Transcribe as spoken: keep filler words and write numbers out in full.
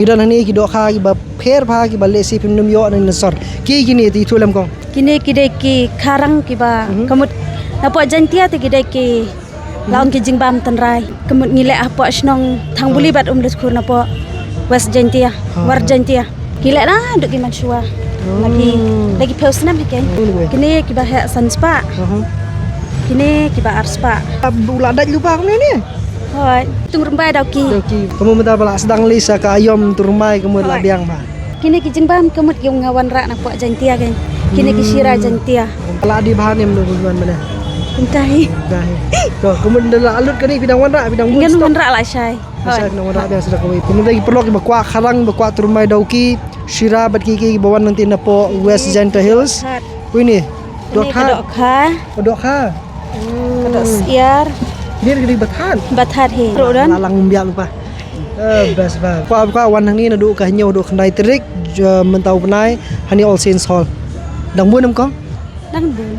Ki don hangne ki dohkha kiba pher bha kiba lehse phim nym ïoh na sor. Ki kine te, ïathuh lem kong. Kine ki dei ki kharang kiba, mhm, ka mut napoh Jaintia te ki dei ki la ong ki jingbam tynrai. Ka mut ngi leh hapoh shnong Thangbuli, ha, bad Umlatkur napoh West Jaintia, ha, War Jaintia. Ki leh naduh ki mynshuwa. Oh. Lagi, lagi phew snem hi kein. Oh, lagi. Kine kiba heh san spah. Aha. Kine kiba ar spah. Ab u la dait lypa kumne ne? Hooid. Tynrymbai Dawki. Dawki. Ka mut mynta ba la sdang lei sa ka aïom tynrymbai ka mut la, hooid, biang bha. Kine ki jingbam ka mut ki, nga wanrah napoh Jaintia kein. Kine ki shira, hmm, Jaintia. Ka la dih bha ne em, du ban mane. Kumta hi. Kumta hi. To, ka mut da la lut kane phi dang wanrah, phi dang bun stok? Ngan wanrah lashai. Lashai, hooid, phi dang wanrah biang sdang kawei. Ka mut dei ki paralok kiba kwah kharang, ba kwah tynrymbai Dawki, shira bad kiei kiei kiba wan nangta napoh West Jaintia Hills. Dohkha. Ui ne. Kane ka dohkha. Dohkha. Dohkha. Ka dohsyiar. Kine ka dei ba thad. Ba thad hi. Ruh don. La lang ym biang lypa. Eh, best bha. Kwah, kwah wan hangne naduh ka hynñiew haduh khyndai tarik, eh, mynta u bnai, hangne All Saints Hall. Dang bun em kong? Dang bun.